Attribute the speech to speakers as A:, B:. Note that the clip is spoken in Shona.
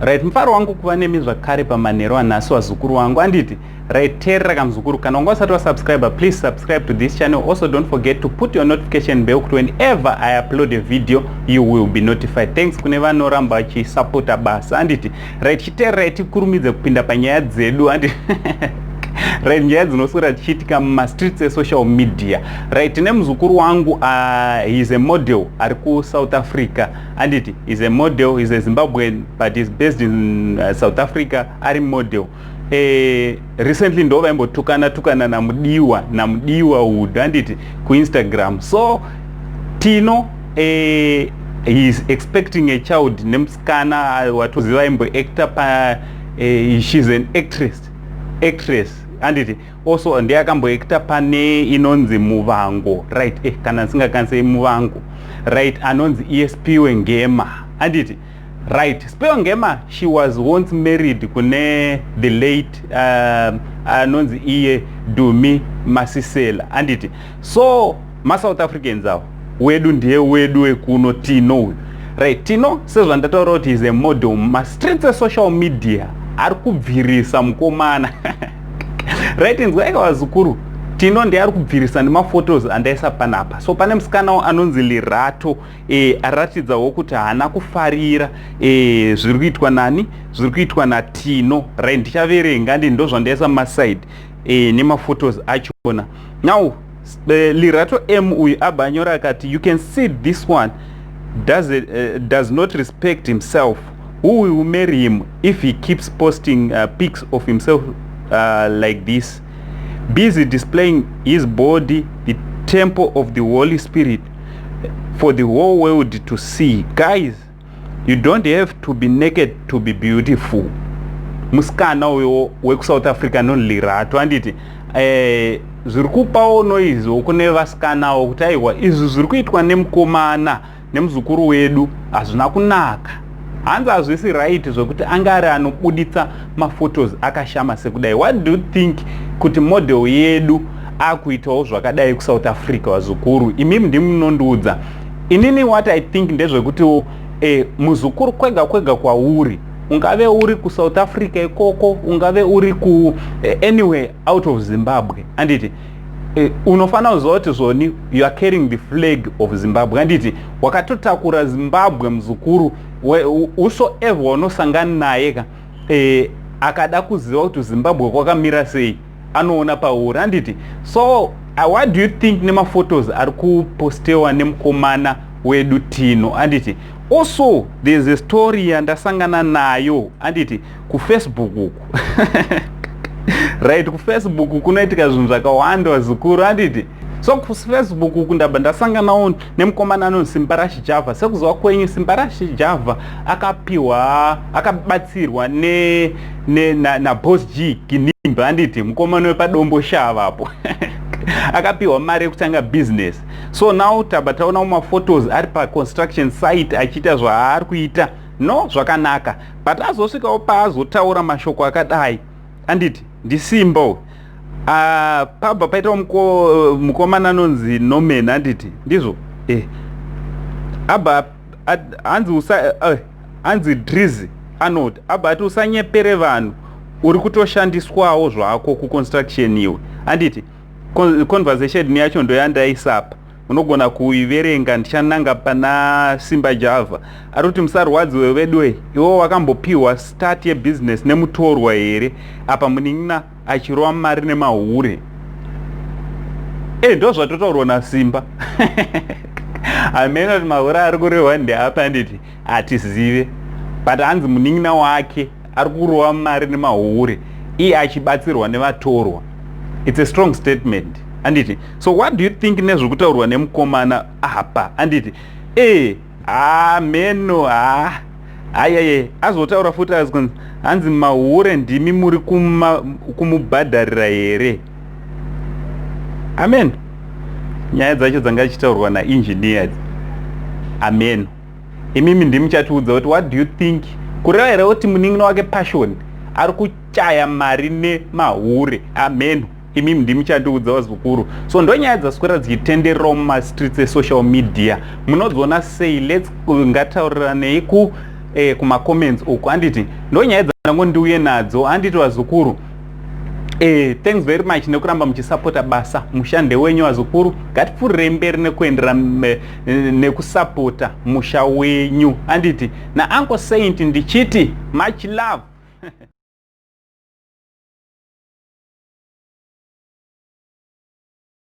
A: Right, mufaro wangu kuva nemi zvakare pamanheru anhasi, vazukuru vangu, anditi? Right, teerera kamuzukuru, kana wanga usati wasubscribe, please subscribe to this channel. Also, don't forget to put your notification bell kuti whenever I upload a video, you will be notified. Thanks kune vanoramba vachisapota basa, anditi? Right, chiteererai, tikurumidze kupinda panyaya dzedu, anditi? Right, nyaya dzinoswera dzichiitika mumastreets esocial media. Right, tine muzukuru wangu, he is a model ari kuSouth Africa, anditi? Is a model, is a Zimbabwean but is based in South Africa. Ari model. Recently ndo vaimbotukana tukana naMudiwa Wood, anditi, kuInstagram. So Tino, he is expecting a child nemusikana watoziva aimboacta pa, she's an actress, anditi? Also ndiye akamboacta pane inonzi Muvango, right? Kana ndisingakanise, Muvango, right? Anonzi iye Spiwe Ngema, anditi? Right, Spiwe Ngema, she was once married kune the late anonzi iye Dumi Masisela, anditi? So maSouth Africans avo, wedu ndiye wedu wekuno, Tino uyu. Right, Tino, sezvandataura kuti is a model, mastreets esocial media ari kubvirisa mukomana. Right, inzwaika vazukuru, Tino ndiye ari kubvirisa nemaphotos andaisa panapa. So pane musikanawo anonzi Lirato, aratidzawo kuti haana kufarira zviri kuitwa nani, zviri kuitwa naTino. Right, ndichaverenga, ndi ndo zvandaisa mumaside nemaphotos achona. Now, Lirato M uyu abva anyora akati, "You can see this one does not respect himself. Who will marry him if he keeps posting pics of himself like this, busy displaying his body, the temple of the Holy Spirit, for the whole world to see? Guys, you don't have to be naked to be beautiful." Musikana uyo wekuSouth Africa nonLirato, handiti? Zviri kupawo noiziwo kune vasikanawo kuti aiwa, izvi zviri kuitwa nemukomana, nemuzukuru wedu, hazvina kunaka. Hanzi hazvisi right zvokuti anga ari anobuditsa maphotos akashama sekudai. What do you think kuti model yedu akuitawo zvakadai kuSouth Africa? Vazukuru, imimi ndimi munondiudza. Inini what I think ndezvekuti muzukuru, kwega kwega kwauri, ungave uri kuSouth Africa ikoko, ungave uri ku anywhere out of Zimbabwe, handiti? Unofanira kuziva kuti zvoni you are carrying the flag of Zimbabwe, handiti? Wakatotakura Zimbabwe, muzukuru. Whosoever unosangana naye ka, akada kuziva kuti Zimbabwe kwakamira sei, anoona pauri, handiti? So what do you think nemaphotos ari kupostewa nemukomana wedu Tino, handiti? Also, there's a story yandasangana nayo, handiti, kuFacebook uku. Right, kuFacebook kunoitika zvinhu zvakawanda, vazukuru, handiti? So kuFacebook uku ndabva ndasanganawo nemukomana anonzi Simbarashi Java. Sekuziva kwenyu, Simbarashi Java akapiwa, akabatsirwa naBoss G Ginimba, handiti? Mukomana wepaDombo Shavapo akapiwa mari yekutanga business. So now tabva taona mumaphotos ari paconstruction site achiita zvaari kuita. No, zvakanaka, but azosvikawo paazotaura mashoko akadai, anditi? Ndisimba uh, pabva paitawo mukomana anonzi Norman, handiti ndizvo? Abva hanzi usa, hanzi Driz anoti, abva ati, "Usanyepere vanhu, uri kutoshandiswawo zvako kuconstruction iwe," handiti? Conversation yacho ndoyandaisapa, unogona kuiverenga. Ndichananga pana Simba Java ari kuti, "Musarwadziwe vedwe, iwo wakambopiwa start yebusiness nemutorwa here? Apa munin'ina achirova mari nemahure." Ndo zvatotaurwa naSimba. Hamene kuti mahure ari kurehwa ndeapa, handiti? Hatizive, but hanzi munin'ina wake ari kurova mari nemahure, iye achibatsirwa nevatorwa. It's a strong statement, handiti? So what do you think nezvekutaurwa nemukomana apa, handiti? Hameno. Ha, hayaye, azotaura futi azikunzi, hanzi, "Mahure ndimi muri kumubhadharira here?" Amen. Nyaya dzacho dzanga dzichitaurwa naengineers. Amen. Imimi ndimuchatiudza kuti what do you think? Kureva here kuti munin'ina wake Passion ari kuchaya mari nemahure? Amen. Imimi ndimuchatiudza, vazukuru. So ndo nyaya dzaswera dzichitendererawo mumastreets esocial media. Munodziona sei? Lets ngataurirane ku Kumacomments uku, handiti? Ndo nyaya dzandango ndiuye nadzo, handiti vazukuru? Thanks very much nekuramba muchisapota basa. Mushande wenyu, vazukuru. Ngatipfurirei mberi nekuendera nekusapota musha wenyu, handiti? NaUncle Saint ndichiti much love.